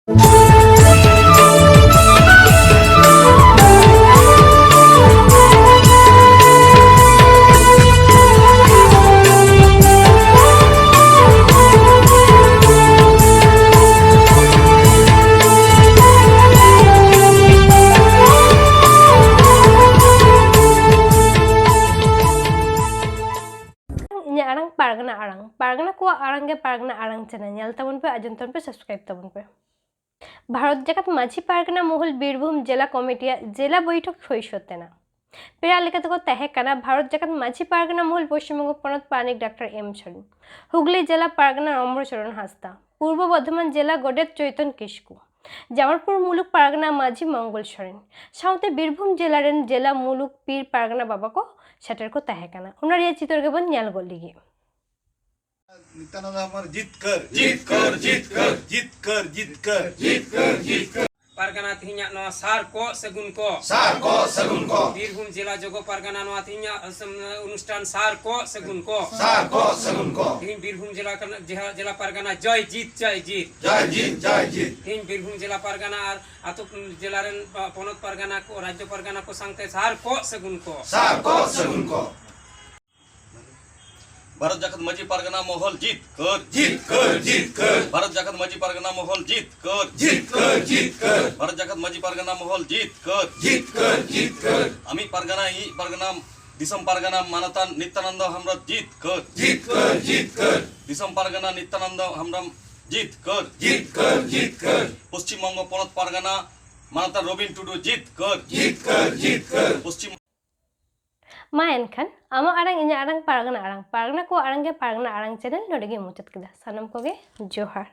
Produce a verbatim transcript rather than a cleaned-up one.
ᱤᱧᱟᱹᱜ ᱟᱲᱟᱝ ᱯᱟᱨᱜᱟᱱᱟ ᱟᱲᱟᱝ, ᱯᱟᱨᱜᱟᱱᱟ ᱠᱚᱣᱟᱜ ᱟᱲᱟᱝ ᱜᱮ ᱯᱟᱨᱜᱟᱱᱟ ᱟᱲᱟᱝ ᱪᱮᱱᱮᱞ ᱧᱮᱞ ᱛᱟᱵᱚᱱ ᱯᱮ, ᱟᱸᱡᱚᱢ ᱛᱟᱵᱚᱱ ᱯᱮ, ᱥᱟᱵᱥᱠᱨᱟᱭᱤᱵ ᱛᱟᱵᱚᱱ ᱯᱮ᱾ ᱵᱷᱟᱨᱚᱛ ᱡᱟᱠᱟᱛ ᱢᱟᱹᱡᱷᱤ ᱯᱟᱨᱜᱟᱱᱟ ᱢᱚᱦᱚᱞ ᱵᱤᱨᱵᱷᱩᱢ ᱡᱮᱞᱟ ᱠᱚᱢᱤᱴᱤᱭᱟᱜ ᱡᱮᱞᱟ ᱵᱳᱭᱴᱷᱚᱠ ᱦᱩᱭ ᱥᱟᱹᱛ ᱮᱱᱟ᱾ ᱯᱮᱲᱟ ᱞᱮᱠᱟ ᱛᱮᱠᱚ ᱛᱟᱦᱮᱸ ᱠᱟᱱᱟ ᱵᱷᱟᱨᱚᱛ ᱡᱟᱠᱟᱛ ᱢᱟᱹᱡᱷᱤ ᱯᱟᱨᱜᱟᱱᱟ ᱢᱚᱦᱚᱞ ᱯᱚᱥᱪᱤᱢ ᱵᱚᱝᱜᱚ ᱯᱚᱱᱚᱛ ᱯᱟᱨᱟᱱᱤᱠ ᱰᱟᱠᱛᱟᱨ ᱮᱢ ᱥᱚᱨᱮᱱ, ᱦᱩᱜᱽᱞᱤ ᱡᱮᱞᱟ ᱯᱟᱨᱜᱟᱱᱟ ᱚᱢᱨ ᱪᱚᱨᱚᱱ ᱦᱟᱸᱥᱫᱟ, ᱯᱩᱨᱵᱚ ᱵᱚᱨᱫᱷᱚᱢᱟᱱ ᱡᱮᱞᱟ ᱜᱚᱰᱮᱛ ᱪᱳᱭᱛᱚᱱ ᱠᱤᱥᱠᱩ, ᱡᱟᱢᱟᱞᱯᱩᱨ ᱢᱩᱞᱩᱠ ᱯᱟᱨᱜᱟᱱᱟ ᱢᱟᱹᱡᱷᱤ ᱢᱚᱝᱜᱚᱞ ᱥᱚᱨᱮᱱ, ᱥᱟᱶᱛᱮ ᱵᱤᱨᱵᱷᱩᱢ ᱡᱮᱞᱟ ᱨᱮᱱ ᱡᱮᱞᱟ ᱢᱩᱞᱩᱠ ᱯᱤᱨ ᱯᱟᱨᱜᱟᱱᱟ ᱵᱟᱵᱟ ᱠᱚ ᱥᱮᱴᱮᱨ ᱠᱚ ᱛᱟᱦᱮᱸ ᱠᱟᱱᱟ᱾ ᱚᱱᱟ ᱨᱮᱭᱟᱜ ᱪᱤᱛᱟᱹᱨ ᱜᱮᱵᱚᱱ ᱧᱮᱞ ᱜᱚᱫ ᱞᱮᱜᱮ᱾ ᱱᱤᱛᱭᱟᱱᱟᱱᱫ ᱦᱮᱢᱵᱨᱚᱢ ᱡᱤᱛᱠᱟᱹᱨ, ᱡᱤᱛᱠᱟᱹᱨ, ᱡᱤᱛᱠᱟᱹᱨ, ᱡᱤᱛᱠᱟᱹᱨ, ᱡᱤᱛᱠᱟᱹᱨ, ᱡᱤᱛᱠᱟᱹᱨ, ᱡᱤᱛᱠᱟᱹᱨ᱾ ᱯᱟᱨᱜᱟᱱᱟ ᱛᱮᱦᱮᱧᱟᱜ ᱱᱚᱣᱟ ᱥᱟᱨ ᱠᱚ ᱥᱟᱹᱜᱩᱱ ᱠᱚ᱾ ᱥᱟᱨ ᱠᱚ ᱥᱟᱹᱜᱩᱱ ᱠᱚ᱾ ᱵᱤᱨᱵᱷᱩᱢ ᱡᱮᱞᱟ ᱡᱚᱜᱚ ᱯᱟᱨᱜᱟᱱᱟ ᱱᱚᱣᱟ ᱛᱮᱦᱮᱧᱟᱜ ᱚᱱᱩᱥᱴᱷᱟᱱ ᱥᱟᱨ ᱠᱚ ᱥᱟᱹᱜᱩᱱ ᱠᱚ᱾ ᱥᱟᱨ ᱠᱚ ᱥᱟᱹᱜᱩᱱ ᱠᱚ᱾ ᱛᱮᱦᱮᱧ ᱵᱤᱨᱵᱷᱩᱢ ᱡᱮᱞᱟ ᱠᱟᱱᱟ, ᱡᱮᱞᱟ, ᱡᱮᱞᱟ ᱯᱟᱨᱜᱟᱱᱟ ᱡᱚᱭ ᱡᱤᱛ, ᱡᱚᱭ ᱡᱤᱛ᱾ ᱡᱚᱭ ᱡᱤᱛ, ᱡᱚᱭ ᱡᱤᱛ᱾ ᱛᱮᱦᱮᱧ ᱵᱤᱨᱵᱷᱩᱢ ᱡᱮᱞᱟ ᱯᱟᱨᱜᱟᱱᱟ ᱟᱨ ᱟᱛᱳ, ᱡᱮᱞᱟ ᱨᱮᱱ, ᱯᱚᱱᱚᱛ ᱯᱟᱨᱜᱟᱱᱟ ᱠᱚ, ᱨᱟᱡᱽᱡᱚ ᱯᱟᱨᱜᱟᱱᱟ ᱠᱚ ᱥᱟᱶᱛᱮ ᱥᱟᱨ ᱠᱚ ᱥᱟᱹᱜᱩᱱ ᱠᱚ᱾ ᱥᱟᱨ ᱠᱚ ᱥᱟᱹᱜᱩᱱ ᱠᱚ᱾ ᱵᱷᱟᱨᱚᱛ ᱡᱟᱠᱟᱛ ᱢᱟᱹᱡᱷᱤ ᱯᱟᱨᱜᱟᱱᱟ ᱢᱚᱦᱚᱞ ᱡᱤᱛᱠᱟᱹᱨ᱾ ᱡᱤᱛᱠᱟᱹᱨ, ᱡᱤᱛᱠᱟᱹᱨ᱾ ᱵᱷᱟᱨᱚᱛ ᱡᱟᱠᱟᱛ ᱢᱟᱹᱡᱷᱤ ᱯᱟᱨᱜᱟᱱᱟ ᱢᱚᱦᱚᱞ ᱡᱤᱛᱠᱟᱹᱨ᱾ ᱡᱤᱛᱠᱟᱹᱨ, ᱡᱤᱛᱠᱟᱹᱨ᱾ ᱵᱷᱟᱨᱚᱛ ᱡᱟᱠᱟᱛ ᱢᱟᱹᱡᱷᱤ ᱯᱟᱨᱜᱟᱱᱟ ᱢᱚᱦᱚᱞ ᱡᱤᱛᱠᱟᱹᱨ᱾ ᱡᱤᱛᱠᱟᱹᱨ, ᱡᱤᱛᱠᱟᱹᱨ᱾ ᱟᱢᱤᱡ ᱯᱟᱨᱜᱟᱱᱟ, ᱤᱧᱤᱡ ᱯᱟᱨᱜᱟᱱᱟ, ᱫᱤᱥᱚᱢ ᱯᱟᱨᱜᱟᱱᱟ ᱢᱟᱱᱚᱛᱟᱱ ᱱᱤᱛᱭᱟᱱᱟᱱᱫᱚ ᱦᱮᱢᱵᱨᱚᱢ ᱡᱤᱛᱠᱟᱹᱨ᱾ ᱡᱤᱛᱠᱟᱹᱨ, ᱡᱤᱛᱠᱟᱹᱨ᱾ ᱫᱤᱥᱚᱢ ᱯᱟᱨᱜᱟᱱᱟ ᱱᱤᱛᱭᱟᱱᱟᱱᱫᱚ ᱦᱮᱢᱵᱨᱚᱢ ᱡᱤᱛᱠᱟᱹᱨ᱾ ᱡᱤᱛᱠᱟᱹᱨ, ᱡᱤᱛᱠᱟᱹᱨ᱾ ᱯᱚᱥᱪᱤᱢ ᱵᱚᱝᱜᱚ ᱯᱚᱱᱚᱛ ᱯᱟᱨᱜᱟᱱᱟ ᱢᱟᱱᱚᱛᱟᱱ ᱨᱚᱵᱤᱱ ᱴᱩᱰᱩ ᱡᱤᱛᱠᱟᱹᱨ᱾ ᱡᱤᱛᱠᱟᱹᱨ, ᱡᱤᱛᱠᱟᱹᱨ᱾ ᱯᱚᱥᱪᱤᱢ ᱢᱟ ᱮᱱᱠᱷᱟᱱ, ᱟᱢᱟᱜ ᱟᱲᱟᱝ, ᱤᱧᱟᱹᱜ ᱟᱲᱟᱝ, ᱯᱟᱨᱜᱟᱱᱟ ᱟᱲᱟᱝ, ᱯᱟᱨᱜᱟᱱᱟ ᱠᱚᱣᱟᱜ ᱟᱲᱟᱝ ᱜᱮ ᱯᱟᱨᱜᱟᱱᱟ ᱟᱲᱟᱝ ᱪᱮᱱᱮᱞ ᱱᱚᱰᱮ ᱜᱮ ᱢᱩᱪᱟᱹᱫ ᱠᱮᱫᱟ᱾ ᱥᱟᱱᱟᱢ ᱠᱚᱜᱮ ᱡᱚᱦᱟᱨ᱾